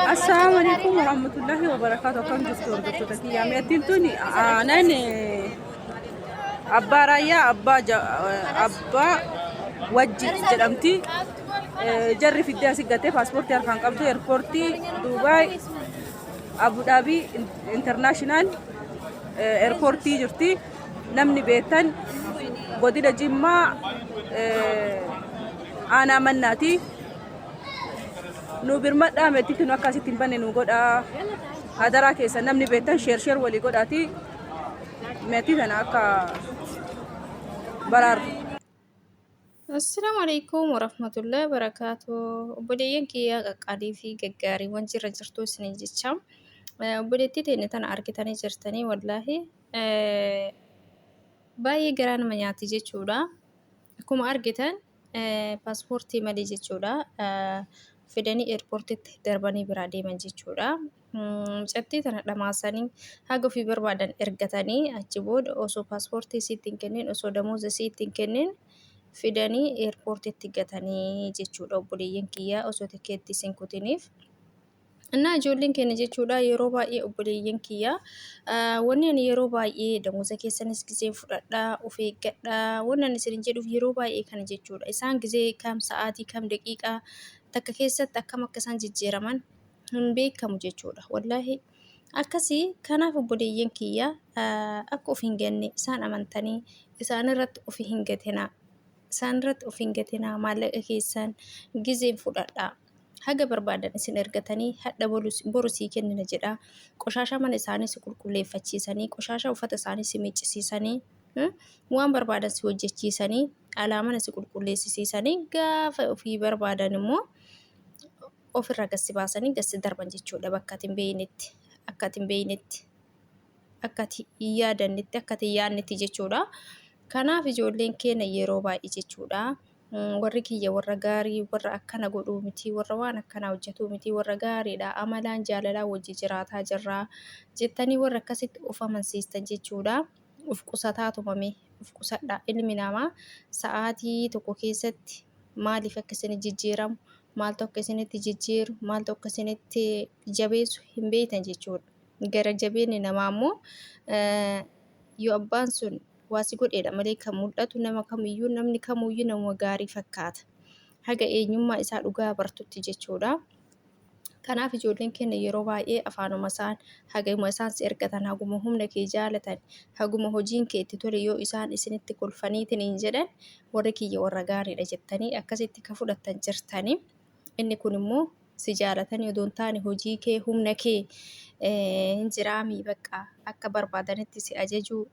Assalaamu alaikum warahmatullahi wabarakaatu. Akkam jirtu hordoftoota kiyyaa? Meettiin tun aanan abbaa raayyaa abbaa abbaa wajji jedhamti. Jarri fiddee asii gattee paaspoortii harkaan qabdu eerpoortii Duubaay Abu Dhaabii intarnaashinaal eerpoortii jirti. Namni beektan godina Jimmaa aanaa mannaati. Nu birmadhaa, meettitti nu akka asitti hin banne nu godhaa. Hadaraa keessa namni beektan sheer sheer walii godhaati. Meettii tana akka baraarru. Assalaamu alaikum warahmatullahi wabarakaatuh. Obboleeyyan kiyya qaqqaalii fi gaggaariiwwan jirra jirtuu isiniin jecha. Obboleettii teenya tana argitanii jirtanii, wallaahi baay'ee garaa nama nyaatti jechuudha. Akkuma argitan paaspoortii malee jechuudha. Fidanii eerpoortitti darbanii biraa deeman jechuudha. Mucattii tana dhamaasanii haga ofii barbaadan ergatanii, achi booda osoo paaspoortii isiitti hin kennin, osoo damooza isiitti hin kennin fidanii eerpoortitti gatanii jechuudha, obboleeyyan kiyyaa, osoo tikeetti isin kutiniif. Innaa ijoolleen keenya jechuudha, yeroo baay'ee obboleeyyan kiyyaa, wanni ani yeroo baay'ee damooza keessanis gizeen fudhadhaa, of eeggadhaa wanni ani isin jedhuuf yeroo baay'ee kana jechuudha. Isaan gizee kam, sa'aatii kam, daqiiqaa takka keessatti akkam akka isaan jijjiiraman hin beekamu jechuudha. Wallaahi akkasii. Kanaaf obboleeyyan kiyya, akka of hin ganne, isaan amantanii isaan irratti of hin gatinaa. Isaan irratti of hin gatinaa, maallaqa keessan gizeen fudhadhaa. Haga barbaadan isin ergatanii, hadha boru sii kennina jedha. Qoshaashaa mana isaanii si qulqulleeffachiisanii, qoshaashaa uffata isaanii si miiccisiisanii, waan barbaadan si hojjechiisanii, alaa mana si qulqulleessisiisanii, gaafa ofii barbaadan immoo ofirraa gad si baasanii gad si darban jechuudha, bakka ati hin beeknetti, akka ati hin beeknetti, akka ati hin yaadannetti, akka ati hin yaadnetti jechuudha. Kanaaf ijoolleen keenya yeroo baay'ee jechuudha, warri kiyya warra gaarii, warra akkana godhuu miti, warra waan akkanaa hojjetuu miti, warra gaariidha, amalaan jaalalaa wajji jiraataa jirra jettanii warra akkasitti of amansiistan jechuudha. Of qusataa tumame, of qusadha. Ilmi namaa sa'aatii tokko keessatti maaliif akka isin jijjiiramu, maaltu akka isinitti jijjiiru, maaltu akka isinitti jabeessu hin beektan jechuudha. Gara jabeenni namaa immoo yoo abbaan sun waa si godheedha malee kan mul'atu, nama kamiyyuu, namni kamuyyuu nama gaarii fakkaata. Haga eenyummaa isaa dhugaa bartutti jechuudha. Kanaaf ijoolleen keenya yeroo baay'ee afaanuma isaan, haguma isaan si ergatan, haguma humna kee jaalatan, haguma hojiin kee itti tole, yoo isaan isinitti kolfaniitiin hin jedhan, warri kiyya warra gaariidha jettanii akkasitti ka fudhattan jirtanii. Inni kun immoo si jaalatanii odoo hin taane hojii kee, humna kee hin jiraamii, bakka akka barbaadanitti si ajajuu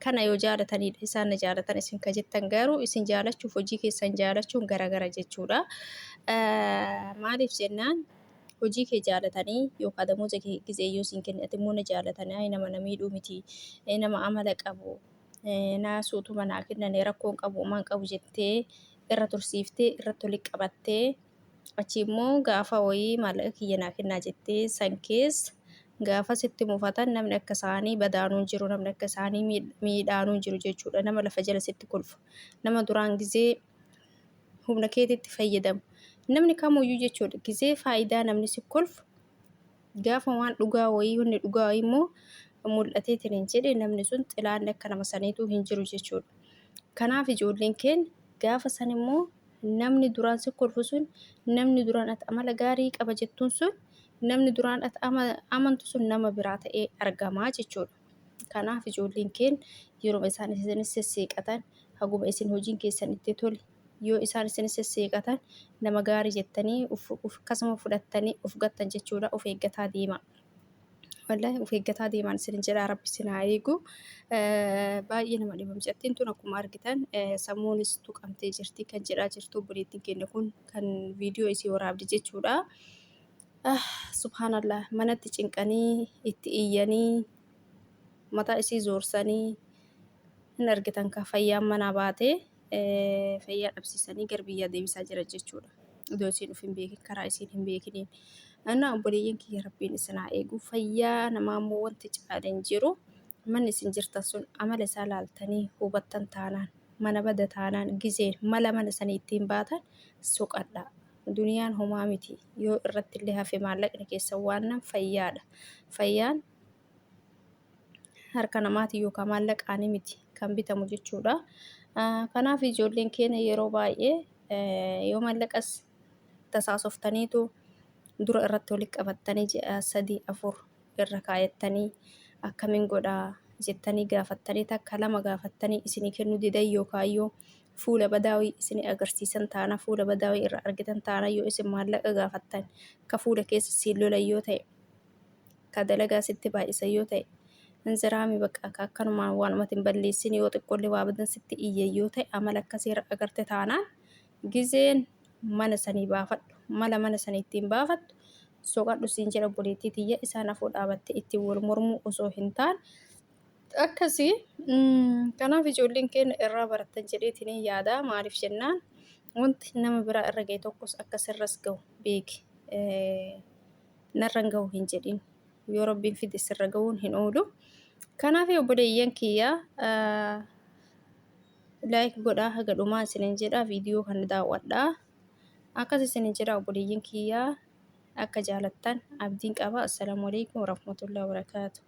kana yoo jaalatanidha isaan na jaalatan isin ka jettan. Garuu isin jaalachuuf hojii keessan jaalachuun garagara jechuudha. Maaliif jennaan, hojii kee jaalatanii yookaan damooza kee gizee yoo siin kenne, ati immoo na jaalatanii, ay nama na miidhuu miti, nama amala qabu, naa suutuma naa kennanii, rakkoon qabu, umaan qabu jettee irra tursiiftee irratti oli qabattee, achi immoo gaafa wayii maallaqa kiyya naa kennaa jettee, san keessa gaafa sitti mufatan, namni akka isaanii badaanuu hin jiru, namni akka isaanii miidhaanuu hin jiru jechuudha. Nama lafa jala sitti kolfu, nama duraan gizee humna keetitti fayyadamu, namni kamuyyuu jechuudha, gizee faayidaa namni si kolfu, gaafa waan dhugaa wayii, wanni dhugaa wayii immoo mul'ateetiin hin jedhe, namni sun xilaanni akka nama saniituu hin jiru jechuudha. Kanaaf ijoolleen keenya gaafa san immoo namni duraan si kolfu sun, namni duraan ati amala gaarii qaba jettuun sun, namni duraan ati amantu sun nama biraa ta'ee argamaa jechuudha. Kanaaf ijoolleen keenya yeroo isaan isinis sesseeqatan, haguma isin hojiin keessan itti tole yoo isaan isinis sesseeqatan, nama gaarii jettanii akkasuma fudhattanii of gattan jechuudha. Of eeggataa deema. Wallaahi of eeggataa deemaan isin jedha, rabbi isin haa eegu. Baay'ee nama dhiba. Mucattiin tun akkuma argitan sammuunis tuqamtee jirti kan jedhaa jirtu obboleettiin keenya kun kan viidiyoo isii waraabde jechuudha. Subhaanallah, manatti cinqanii, itti iyyanii, mataa isii zoorsanii hin argitan ka fayyaan manaa baatee fayyaa dhabsiisanii gara biyyaa deebisaa jira jechuudha. Iddoo isiin of hin beekin, karaa isiin hin beekiniin. Innaa obboleeyyan kiyya, rabbiin isin haa eegu. Fayyaa namaa immoo wanti caale hin jiru. Manni isin jirtan sun amala isaa laaltanii hubattan taanaan, mana bada taanaan, gizeen mala mana sanii ittiin baatan soqadhaa. Duniyaan homaa miti. Yoo irratti illee hafe maallaqni keessan waan nan fayyaadha. Fayyaan harka namaatiin yookaan maallaqaanii miti kan bitamu jechuudha. Kanaaf ijoolleen keenya yeroo baay'ee yoo maallaqas tasaasoftaniitu dura irratti walitti qabattanii ji'a 3 4 irra kaayattanii akkamiin godhaa jettanii gaafattanii takka lama gaafattanii isinii kennuu didan yookaan yoo fuula badaawii isinii agarsiisan taana fuula badaawii irra argitan taana yoo isin maallaqa gaafattan ka fuula keessa siin lolan yoo ta'e ka dalagaa sitti baay'isan yoo ta'e inziraami bakka akka akkanumaan waanumatti hin balleessin yoo xiqqoollee waa badan sitti iyyan yoo ta'e amala akkasii irra agarte taanaan gizeen mana sanii baafadhu mala mana sanii ittiin baafattu soqadhu siin jedha obboleettii tiyya isaan afoo dhaabattee ittiin wal mormuu osoo hin taane akkasii. Kanaaf ijoolleen keenya irraa barattan jedheetiin yaada. Maaliif jennaan wanti nama biraa irra ga'e tokkos akka sirras ga'u beeki. Narra hin ga'u hin jedhin. Yoo rabbiin fide sirra ga'uun hin oolu. Kanaaf obboleeyyan kiyya like godhaa haga dhumaa isinin jedha viidiyoo kana daawwadhaa. Akkas isinin jedha obboleeyyan kiyya akka jaalattan abdiin qaba. Assalaamu alaikum warahmatullahi wabarakaatuh.